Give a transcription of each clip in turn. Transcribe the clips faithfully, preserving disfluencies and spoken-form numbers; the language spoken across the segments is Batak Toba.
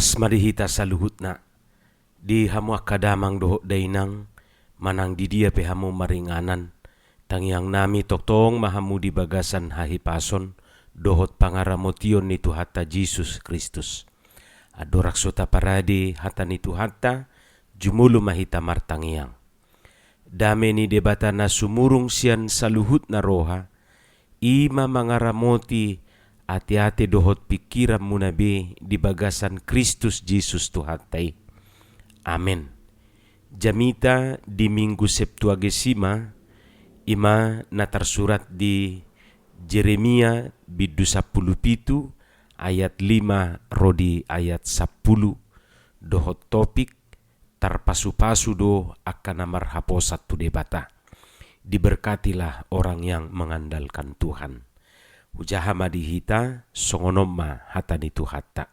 Horas ma di hita saluhutna, di hamu angka damang dohot dainang, manang di dia pe hamu maringanan, tangiang nami tongtong ma hamu di bagasan hahipason dohot pangaramotion ni Tuhanta Jesus Kristus. Andorang so taparade hata ni Tuhanta, jumolo ma hita martangiang. Dame ni Debata na sumurung sian saluhutna roha, i ma mangaramoti ateate dohot pingkiranmuna be di bagasan Kristus Jesus Tuhanta i. Amen. Jamita di Minggu Septuagesima, i ma na tarsurat di Jeremia bindu sampulu pitu ayat lima ro di ayat sampulu, dohot topik, tarpasupasu do angka na marhaposan tu Debata. Diberkatilah orang yang mengandalkan Tuhan. Hujaha ma di hita, songon on ma hata ni Tuhanta.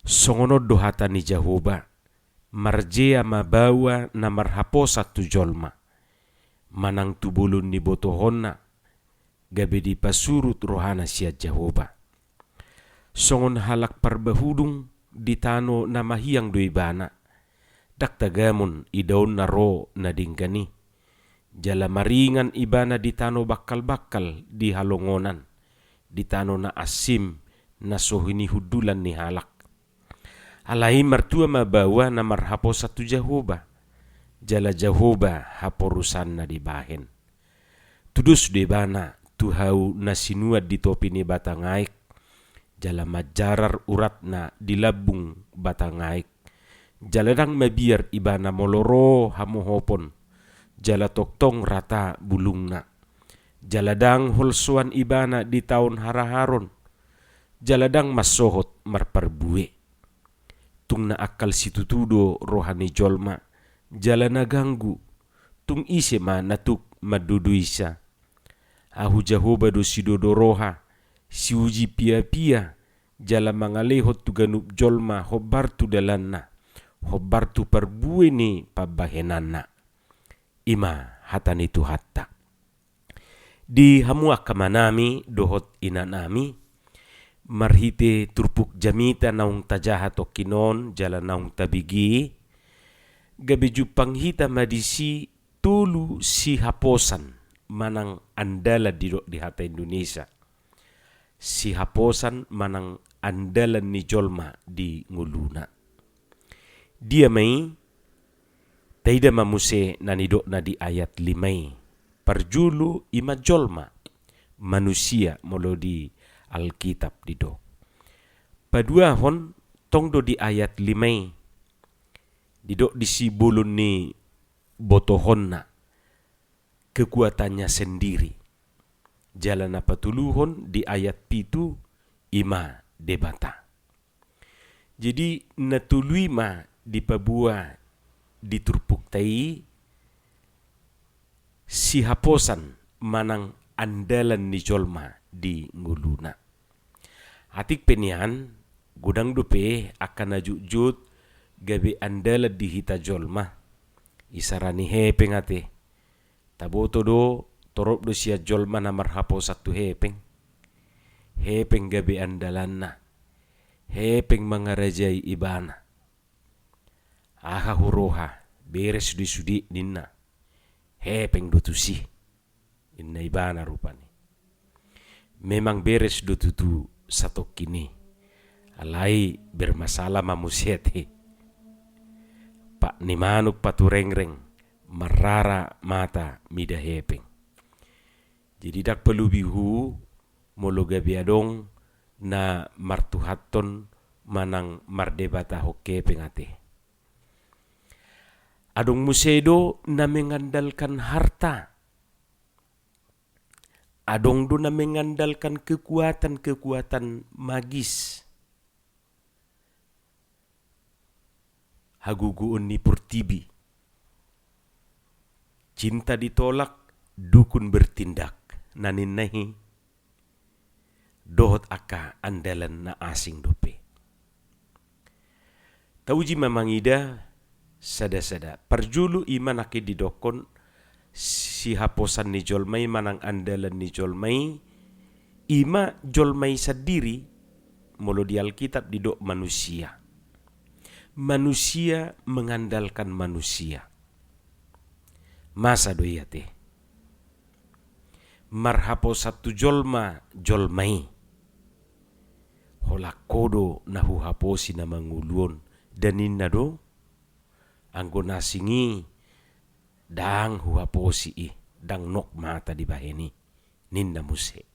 Songon on do hata ni Jahowa, marjea ma baoa na marhaposan tu jolma, manang tu bolon ni botohonna, gabe dipasurut rohana sian Jahowa. Songon halak parbahudung di tano na mahiang do ibana, ndang tagamon idaonna ro na denggan i. Jala maringan ibana di tano bangkal-bangkal di halongonan, di tano na assim na so hinihundulan ni halak. Alai martua ma baoa na marhaposan tu Jahowa, jala Jahowa haporusanna dibahen. Tudos do ibana tu hau na sinuan di topi ni batang aek, jala manjarar uratna di lambung batang aek. Jala ndang mabiar ibana molo ro hamohopon, jala tongtong rata bulungna. Jala ndang holsoan ibana di taon haraharon, jala ndang mansohot marparbue. Tung na angkal situtu do roha ni jolma, jala na ganggu, tung ise ma na tuk manduduisa? Ahu Jahowa do sidodo roha, siuji piapia, jala mangalehon tu ganup jolma hombar tu dalanna, hombar tu parbue ni pambahenanna. I ma hata ni Tuhanta. Di hamu angka amanami dohot inanami, marhite turpuk jamita naung tajaha tongkin on jala naung tabege, gabe jumpang hita ma disi tolu sihaposan manang andalan didok di hata Indonesia. Sihaposan manang andalan ni jolma di ngoluna. Dia ma i? Taida ma muse na nidokna di ayat lima i. Parjolo i ma jolma, manusia molo di Alkitab didok. Paduahon tong do di ayat lima i. Didok disi bolon ni botohonna, kekuatannya sendiri. Jala na patoluhon di ayat pitu, i ma Debata. Jadi na tolu i ma dipaboa di turpukta i, sihaposan manang andalan ni jolma di ngoluna. Atik pe nian, godang dope angka na jotjot gabe andalan di hita jolma. Isarana hepeng ate. Taboto do, torop do sian jolma na marhaposan tu hepeng. Hepeng gabe andalanna. Hepeng mangarajai ibana. Aha huroha, beres do i sude ninna. Hepeng do tusi, ninna ibana rupani. Memang beres do tutu satongkin i. Alai bermasalah ma muse ate. Pat ni manuk paturengreng, marrara mata mida hepeng. Jadi ndang palubihu molo gabe adong na martuhathon manang mardebatahon hepeng ate. Adong muse do na mengandalkan harta. Adong do na mengandalkan kekuatan-kekuatan magis. Hagogoon ni portibi. Cinta ditolak, dukun bertindak. Na ninna i dohot angka andalan na asing dope. Tauji ma mangida sada-sada. Parjolo i ma nangkin didokkon sihaposan ni jolma i manang andalan ni jolma i, i ma jolma i sandiri. molo di Alkitab didok manusia. Manusia mengandalkan manusia. Masa do i ate? Marhaposan tu jolma, jolma i. Holan ho do na huhaposi na mangolu on, da ninna do. Anggo na asing i, ndang huhaposi i, ndang nok mata dibahen i, ninna muse.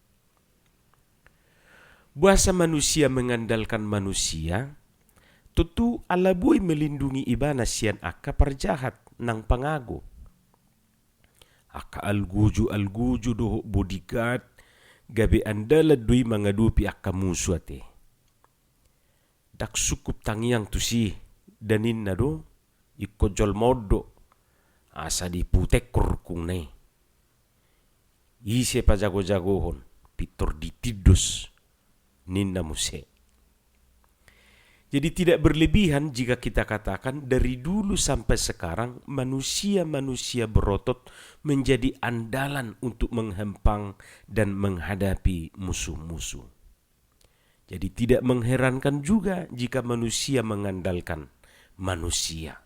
Boasa manusia mengandalkan manusia? Tontu ala boi melindungi ibana sian angka parjahat nang pangago. Angka algojo-algojo dohot bodyguard, gabe andalan do i mangadopi angka musu ate. Ndang sungkup tangiang tusi, da ninna do, ingkon jolma on do, asa diputek rungkungna i. Ise pajago-jagohon, pintor ditindos, ninna muse. Jadi tidak berlebihan jika kita katakan dari dulu sampai sekarang manusia-manusia berotot menjadi andalan untuk menghempang dan menghadapi musuh-musuh. Jadi tidak mengherankan juga jika manusia mengandalkan manusia.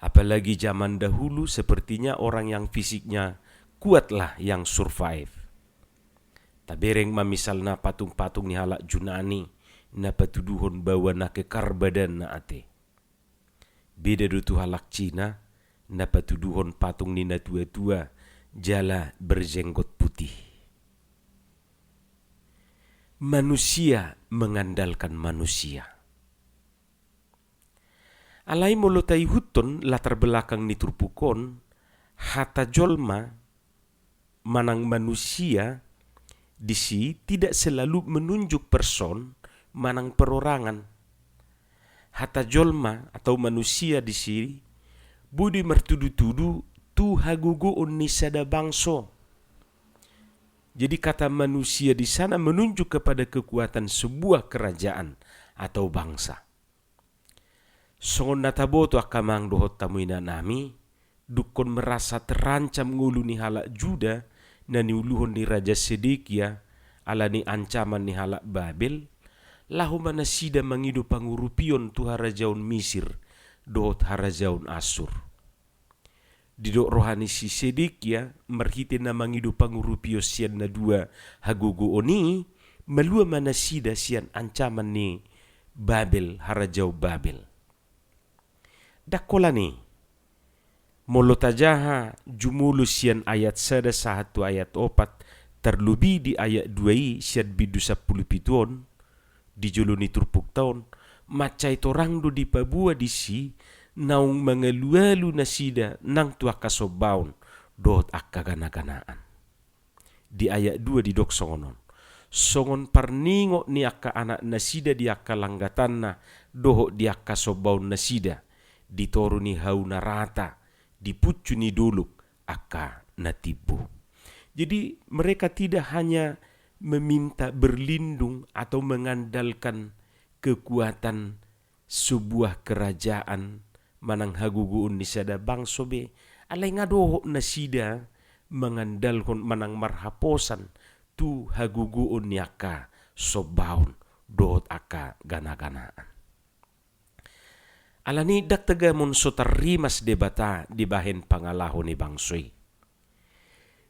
Apalagi zaman dahulu, sepertinya orang yang fisiknya kuatlah yang survive. Tabereng ma misalna patung-patung ni halak Junani na patuduhon bahwa na kekar badanna ate. Beda do tu halak Cina, na patuduhon patung ni natua-tua jala berjenggot putih. Manusia mengandalkan manusia. Alai molo taihuthon latar belakang ni turpuk on, hata jolma manang manusia disi tidak selalu menunjuk person manang perorangan. Hata jolma atau manusia disi boi do i martudu-tudu tu hagogoon ni sada bangso. Jadi kata manusia di sana menunjuk kepada kekuatan sebuah kerajaan atau bangsa. Songon na taboto angka amang dohot hamu inanami, dungkon merasa terancam ngolu ni halak Juda na niuluhon ni Raja Sedekia ala ni ancaman ni halak Babel, laho ma nasida mangido pangurupion tu harajaon Misir dohot harajaon Assur. Didok roha ni si Sedekia marhite na mangido pangurupion sian na dua hagogoon i, malua ma nasida sian ancaman ni Babel, harajaon Babel. Ndang holan i, molo tajaha jumolo sian ayat sada sahat tu ayat opat, tarlobi di ayat dua i sian bindu sampulu pitu on, di jolo ni turpukta on, mansai torang do dipaboa disi naung mangalualu nasida nang tu angka sombaon dohot angka ganaganaan. Di ayat dua didok songon on: Songon parningot ni angka anak nasida di angka langgatanna dohot di angka sombaon nasida, di toru ni hau na rata, di puncu ni dolok angka na timbo. Jadi mereka tidak hanya meminta berlindung atau mengandalkan kekuatan sebuah kerajaan manang hagogoon ni sada bangso be, alai nga dohot nasida mangandalhon manang marhaposan tu hagogoon ni angka sombaon dohot angka ganaganaan. Alani i ndang tagamon so tarrimas Debata dibahen pangalaho ni bangso i.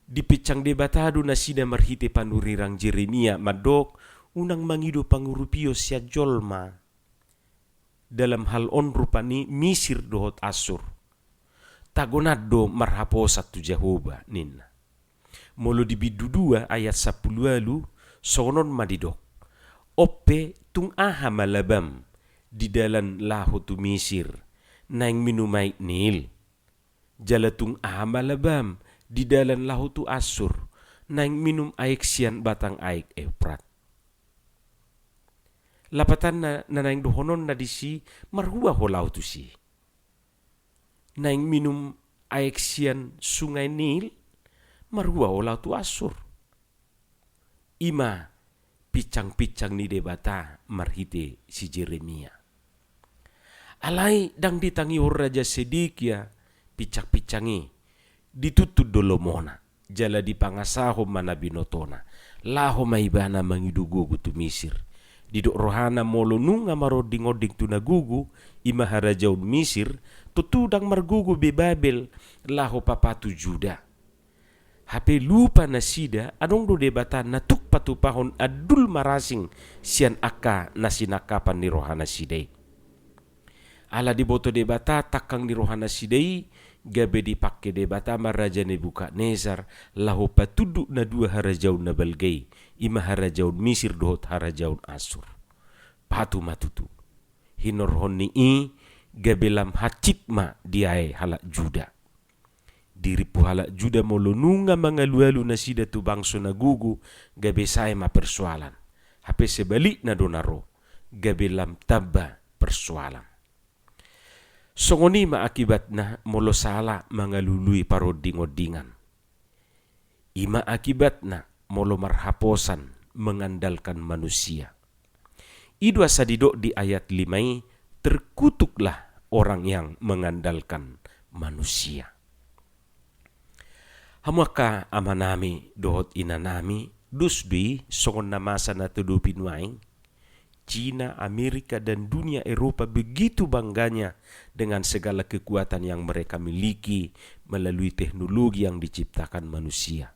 Dipinsang Debata do nasida marhite panurirang Jeremia mandok, unang mangido pangurupion sian jolma. Dalam hal on rupani Misir dohot Assur. Tagonan do marhaposan tu Jahowa, ninna. Molo di bindu dua ayat sampulu ualu, songon on ma didok: On pe, tung aha ma labam di dalan laho tu Misir, naeng minum aek Nil? Jala tung aha ma labam di dalan laho tu Assur, naeng minum aek sian batang aek Euprat? Lapatanna na naeng dohononna disi, marhua ho laho tusi? Naeng minum aek sian sungai Nil, marhua ho laho tu Assur? I ma pinsang-pinsang ni Debata marhite si Jeremia. Alai ndang ditangihon Raja Sedekia pinsang-pinsang i, dituntun do lomona. Jala dipangasahon ma na binotona. Laho ma ibana mangido gogo tu Misir. Didok rohana molo nunga maronding-onding tu na gogo, i ma harajaon Misir, tontu ndang margogo be Babel laho papatu Juda. Hape lupa nasida, adong do Debata na tuk patupahon andul marasing sian angka na sinangkapan ni rohanasida i. Ala diboto Debata tangkang ni rohanasida i, gabe dipangke Debata ma Raja Nebukadnesar laho patunduk na dua harajaon na balga i, i ma harajaon Misir dohot harajaon Asur. Patu ma tutu. Hinorhon ni i, gabe lam hansit ma diae halak Juda. Dirimpu halak Juda molo nunga mangalualu nasida tu bangso na gogo, gabe sae ma persoalan. Hape sebalikna do na ro, gabe lam tamba persoalan. Songon i ma akibatna molo sala mangalului paronding-ondingan. I ma akibatna molo marhaposan mengandalkan manusia. I do asa didok di ayat lima i, terkutuklah orang yang mengandalkan manusia. Hamu angka amanami dohot inanami, dos do i songon na masa na tadopi nuaeng. Cina, Amerika, dan dunia Eropa begitu bangganya dengan segala kekuatan yang mereka miliki melalui teknologi yang diciptakan manusia.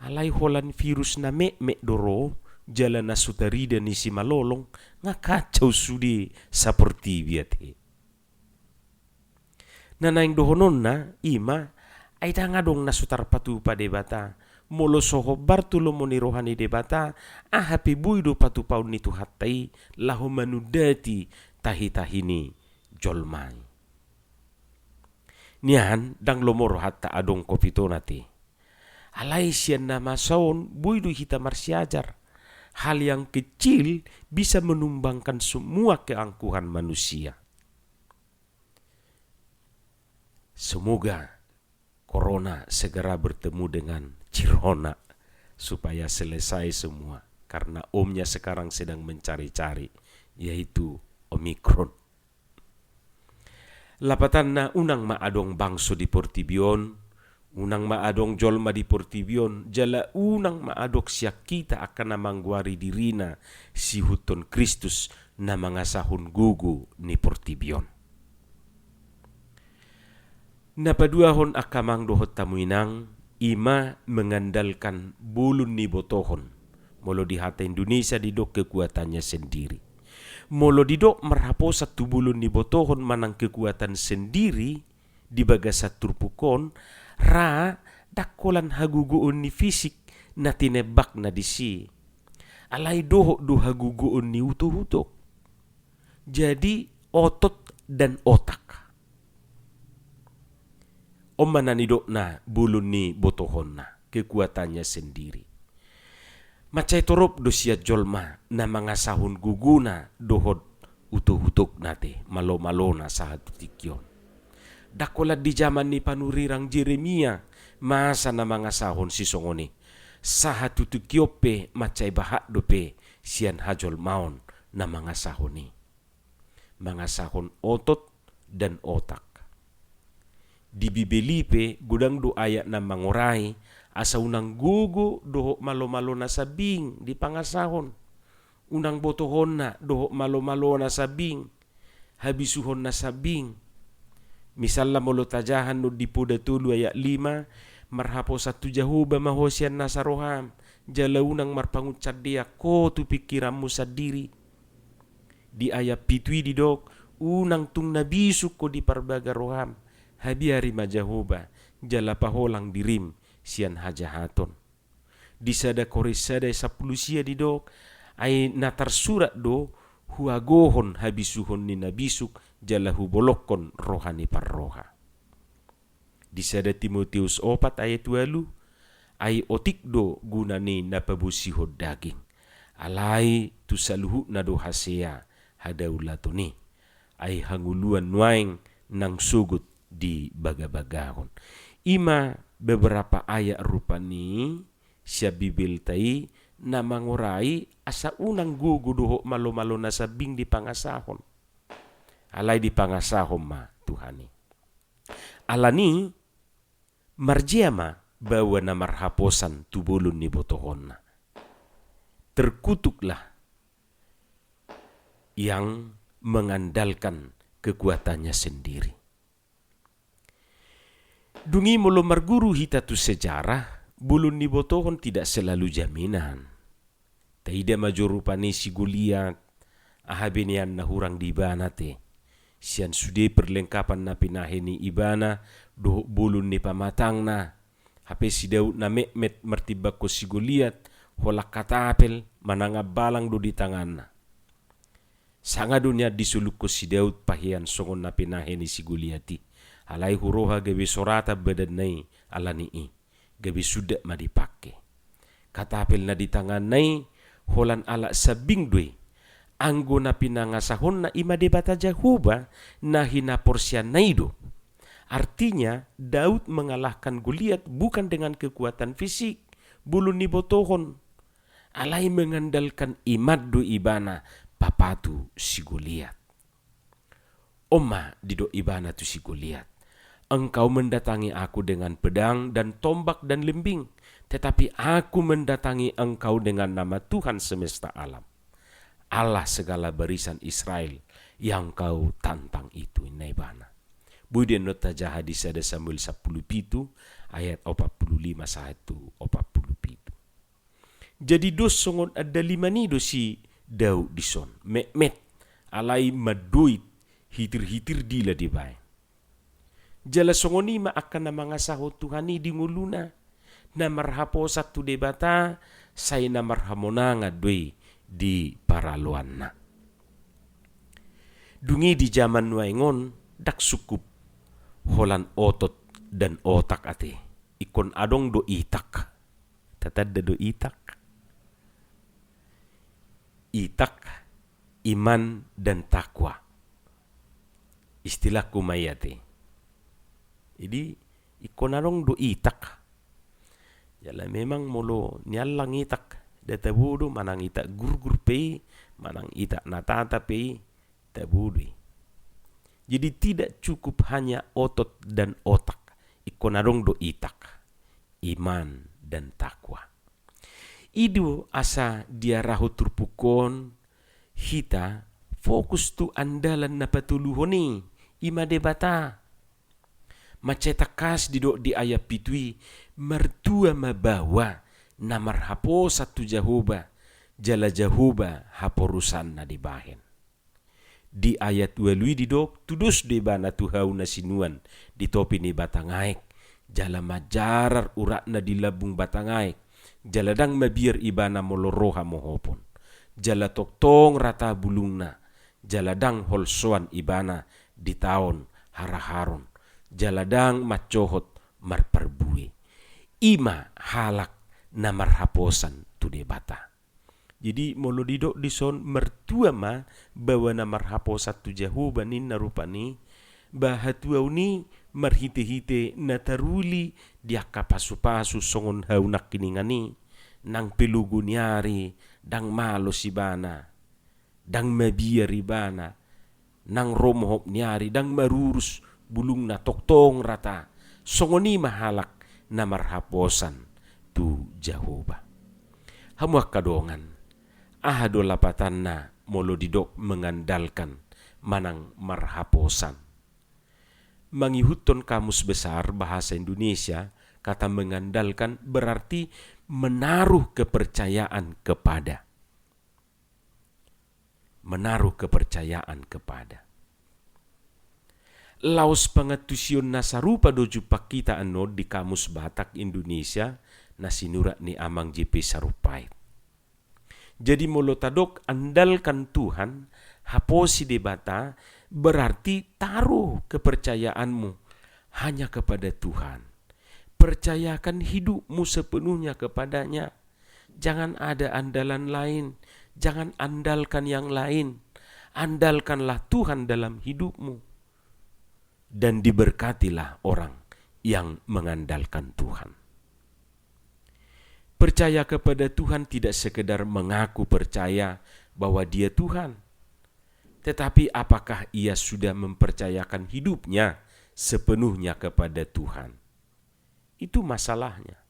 Alai holan virus na metmet do ro, jala na so tarida ni simalolong, nga kacau sude saportibi ate. Na naeng dohononna, i ma, ai ndang adong na so tarpatupa Debata, molo so hombar tu lomo ni roha ni Debata, aha pe boi do patupaon ni Tuhanta i, laho manundati tahi-tahi ni jolma i. Nian, ndang lomo rohanta adong covid on ate. Alai sian na masa on, boi do hita marsiajar. Hal yang kecil bisa menumbangkan semua keangkuhan manusia. Semoga corona segera bertemu dengan cirona, supaya selesai semua. Karena omnya sekarang sedang mencari-cari, yaitu Omikron. Lapatanna, unang ma adong bangso di portibi on, unang ma adong jolma di portibi on, jala unang ma adong sian hita angka na manggoari dirina siihuthon Kristus na mangasahon gogo ni portibi on. Na paduahon angka amang dohot hamu inang, i ma mengandalkan bolon ni botohon. Molo di hata Indonesia didok kekuatannya sendiri. Molo didok marhaposan tu bolon ni botohon manang kekuatan sendiri di bagasan turpuk on, ra ndang holan hagogoon ni fisik na tinembakna disi. Alai dohot do hagogoon ni utok-utok. Jadi otot dan otak. On ma na nidokna bolon ni botohonna, kekuatannya sendiri. Mansai torop do sian jolma na mangasahon gogona dohot utok-utokna ate, malo-malona sahat tu tingki on. Ndang holan di jaman ni panurirang Jeremia masa na mangasahon sisongon i. Sahat tu tingki on pe mansai bahat dope sian hajolmaon na mangasahon i. Mangasahon otot dan otak. Di Bibel i pe godang do ayat na mangorai asa unang gogo dohot malo-malona sambing di pangasahon. Unang botohonna dohot malo-malona sambing, habisuhonna sambing. Misalna molo tajaha on di Poda tolu ayat lima, marhaposan tu Jahowa ma ho sian nasa roham, jala unang marpangunsandean ho tu pingkiranmu sandiri. Di ayat pitu i didok, unang tung na bisuk ho di parbaga roham, habiari ma Jahowa, jala paholang dirim sian hajahaton. Di sada Korint sada sampulu sia didok, ai na tarsurat do, huagohon habisuhon ni na bisuk, jala hubolongkon roha ni parroha. Di sada Timoteus opat ayat ualu, ai otik do guna ni na pabosihon daging. Alai tu saluhutna do hasea hadaulaton i. Ai hangoluan nuaeng nang sogot dibagabagahon. I ma beberapa ayat rupani sian Bibelta i na mangorai asa unang gogo dohot malo-malona sambing di pangasahon. Alai di pangasahon ma Tuhan i. Alani, marjea ma baoa na marhaposan tu bolon ni botohonna. Terkutuklah yang mengandalkan kekuatannya sendiri. Dung i molo marguru hita tu sejarah, bolon ni botohon tidak selalu jaminan. Taida ma jo rupani si Goliat, aha be nian na hurang di ibana te. Sian sude perlengkapan na pinahe ni ibana, dohot bolon ni pamatangna. Hape si Daud na metmet martimbangkon si Goliat, holan katapel manang ambalang do di tanganna. Sanga do nian disolukkon si Daud pahean songon na pinahe ni si Goliat i. Alai huroha gabe soratan badanna i, alani i gabe sundat ma dipangke. Katapel na di tanganna i, holan alat sambing do i. Anggo na pinangasahonna i ma Debata Jahowa, na hinaporseanna i do. Artinya, Daud mengalahkan Goliat bukan dengan kekuatan fisik, bolon ni botohon, alai mengandalkan iman do ibana papatu si Goliat. On ma didok ibana tu si Goliat, "Engkau mendatangi aku dengan pedang dan tombak dan lembing, tetapi aku mendatangi engkau dengan nama Tuhan semesta alam, Allah segala barisan Israel yang kau tantang itu," ninna ibana. Boi do annon tajaha di sada Samuel sampulu pitu ayat opat pulu lima sahat tu opat pulu pitu. Jadi dos songon andaliman i do si Daud dison, metmet, alai mandoit, hitir-hitir dila dibaen. Jala songon i ma angka na mangasahon Tuhan i di ngoluna, na marhaposan tu Debata, sai na marhamonangan do i di paraloanna. Dung i di jaman nuaeng on, ndang sungkup holan otot dan otak ate. Ingkon adong do itak. Tatanda do itak? Itak, iman, dan takwa. Istilahku ma i ate. Jadi, ingkon adong do itak. Jala memang molo niallang itak, nda tabo do, manang itak gurgur pe i, manang itak na tata pe i, tabo do i. Jadi tidak cukup hanya otot dan otak. Ingkon adong do itak, iman, dan takwa. I do asa diarahon turpuk on hita fokus tu andalan na patoluhon i, i ma Debata. Mansai tangkas didok di ayat pitu i, martua ma baoa na marhaposan tu Jahowa, jala Jahowa haporusanna dibahen. Di ayat ualu i didok, tudos do ibana tu hau na sinuan di topi ni batang aek, jala manjarar uratna di lambung batang aek, jala ndang mabiar ibana molo ro hamohopon, jala tongtong rata bulungna, jala ndang holsoan ibana ditaon haraharon, jala ndang mancohot marparbue. I ma halak na marhaposan tu Debata. Jadi molo didok dison martua ma baoa na marhaposan tu Jahowa ninna rupani, ba hatuaon i marhitehite na taruli di angka pasupasu songon hau nangkiningan i, nang pe logo ni ari ndang malos ibana, ndang mabiar ibana, nang ro mohop ni ari ndang marurus bulungna, tongtong rata. Songon i ma halak na marhaposan tu Jahowa. Hamu angka dongan, aha do lapatanna molo didok mengandalkan manang marhaposan? Mangihuthon Kamus Besar Bahasa Indonesia, kata mengandalkan berarti menaruh kepercayaan kepada. Menaruh kepercayaan kepada. Laos pangantusion na sarupa do jumpang hita annon di Kamus Batak Indonesia na sinurat ni Amang J P Sarumpait. Jadi molo tadok andalkan Tuhan, haposi Debata, berarti taruh kepercayaanmu hanya kepada Tuhan. Percayakan hidupmu sepenuhnya kepada-Nya. Jangan ada andalan lain, jangan andalkan yang lain. Andalkanlah Tuhan dalam hidupmu. Dan diberkatilah orang yang mengandalkan Tuhan. Percaya kepada Tuhan tidak sekedar mengaku percaya bahwa Dia Tuhan, tetapi apakah ia sudah mempercayakan hidupnya sepenuhnya kepada Tuhan? Itu masalahnya.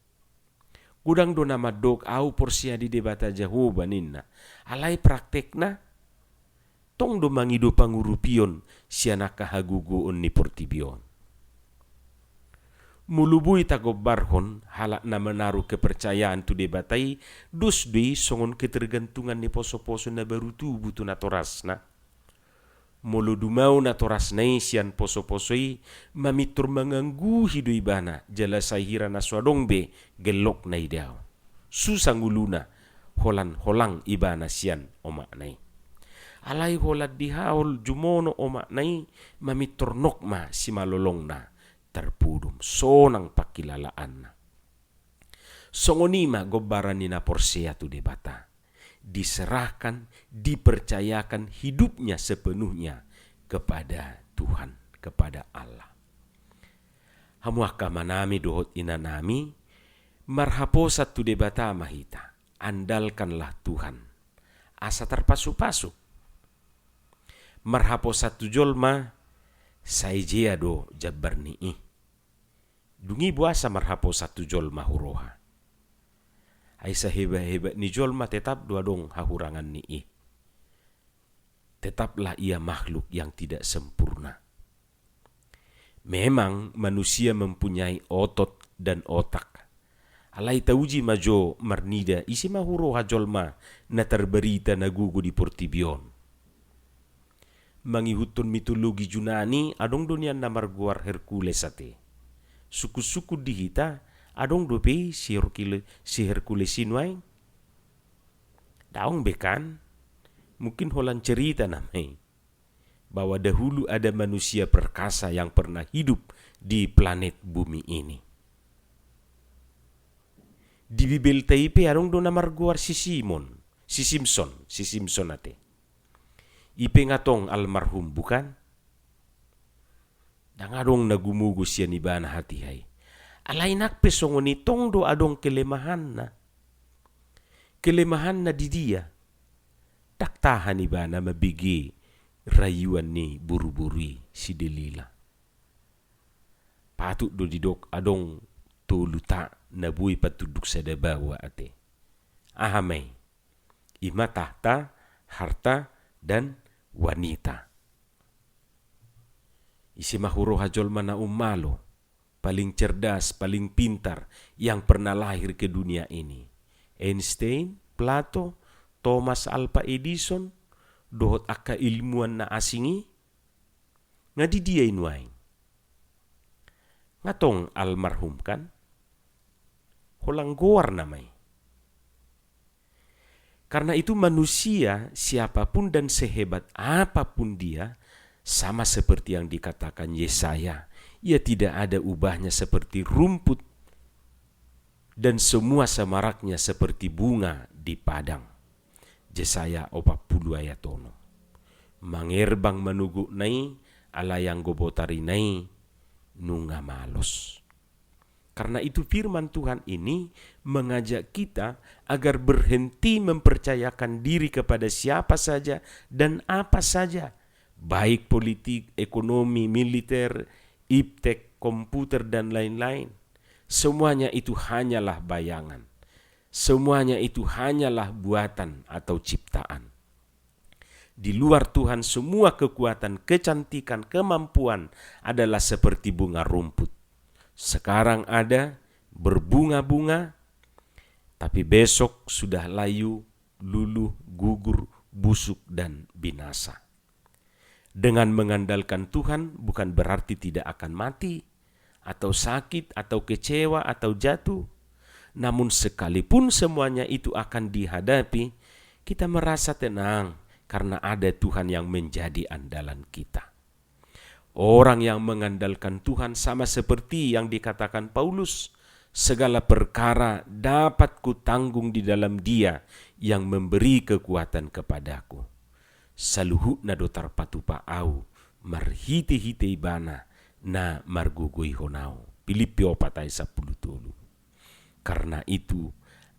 Godang do na mandok, "Au porsea di Debata Jahowa," ninna. Alai praktekna, tong do mangido pangurupion sian angka hagogoon ni portibi on. Molo boi tagombarhon halak na manaruh kepercayaan tu Debata i, dos do i songon ketergantungan ni poso-poso na baru tubu tu natorasna. Molo dumao natorasna i sian poso-poso i, mamintor mangangguhi do ibana, jala sai hira na so adong be gellokna i dao. Susa ngoluna, holan holang ibana sian omakna i. Alai holan dihaol jumono omakna i, mamintor nok ma simalolongna tarpudum, sonang pangkilalaanna. Songon i ma gombaran ni na porsea tu Debata. Diserahkan, dipercayakan hidupnya sepenuhnya kepada Tuhan, kepada Allah. Hamu angka amanami dohot inanami, marhaposan tu Debata ma hita, andalkanlah Tuhan. Asa tarpasu-pasu. Marhaposan tu jolma, sai jea do jambar ni i. Dung i boasa marhaposan tu jolma huroha? Ai sahebat-hebat ni jolma tetap do adong hahurangan ni i. Tetaplah ia makhluk yang tidak sempurna. Memang manusia mempunyai otot dan otak. Alai tauji ma jo marnida, ise ma huroha jolma na tarbarita na gogo di portibi on. Mangihuthon mitologi Junani, adong do nian na margoar Hercules ate. Sungkun-sungkun di hita, adong dope si Hercule-, si Hercules i nuaeng? Daong be kan? Mungkin holan cerita nama i. Bahwa dahulu ada manusia perkasa yang pernah hidup di planet bumi ini. Di Bibelta i pe adong do na margoar si Simon, si Simson, si Simson ate. I pe nga tong almarhum, bukan? Ndang adong na gumogo sian ibana hatiha i. Alai nang pe songon i tong do adong kelemahanna. Kelemahanna di dia? Ndang tahan ibana mambege rayuan ni boru-boru i si Delila. Patut do didok adong tolu ta na boi patunduk sada baoa ate. Aha ma i? I ma tahta, harta, dan wanita. Ise ma huroha jolma na ummalo, paling cerdas, paling pintar yang pernah lahir ke dunia ini? Einstein, Plato, Thomas Alva Edison, dohot angka ilmuwan na asing i? Nga di dia i nuaeng? Nga tong almarhum kan? Holan goar nama i. Karena itu manusia, siapapun dan sehebat apapun dia, sama seperti yang dikatakan Yesaya, ia tidak ada ubahnya seperti rumput dan semua semaraknya seperti bunga di padang. Jesaya opat pulu ayat onom. Mangerbang ma nogotna i, alai anggo botarina i nunga malos. Karena itu firman Tuhan ini mengajak kita agar berhenti mempercayakan diri kepada siapa saja dan apa saja, baik politik, ekonomi, militer, iptek, komputer, dan lain-lain. Semuanya itu hanyalah bayangan. Semuanya itu hanyalah buatan atau ciptaan. Di luar Tuhan, semua kekuatan, kecantikan, kemampuan adalah seperti bunga rumput. Sekarang ada, berbunga-bunga, tapi besok sudah layu, luluh, gugur, busuk, dan binasa. Dengan mengandalkan Tuhan bukan berarti tidak akan mati, atau sakit, atau kecewa, atau jatuh. Namun sekalipun semuanya itu akan dihadapi, kita merasa tenang karena ada Tuhan yang menjadi andalan kita. Orang yang mengandalkan Tuhan sama seperti yang dikatakan Paulus, "Segala perkara dapat kutanggung di dalam Dia yang memberi kekuatan kepadaku." Saluhutna do tarpatupa ahu marhite-hite Ibana na margogoihon ahu. Pilippi opat ayat sampulu tolu. Karena itu,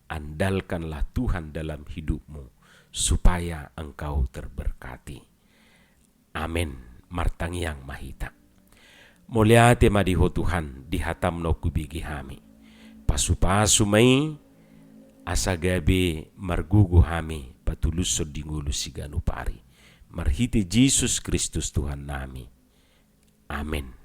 andalkanlah Tuhan dalam hidupmu, supaya engkau terberkati. Amen. Martangiang ma hita. Mauliate ma di Ho Tuhan, di hataM naung hubege hami. Pasupasu ma i, asa gabe margogo hami patulushon di ngolu siganup ari. Marhite Jesus Kristus Tuhannami. Amen.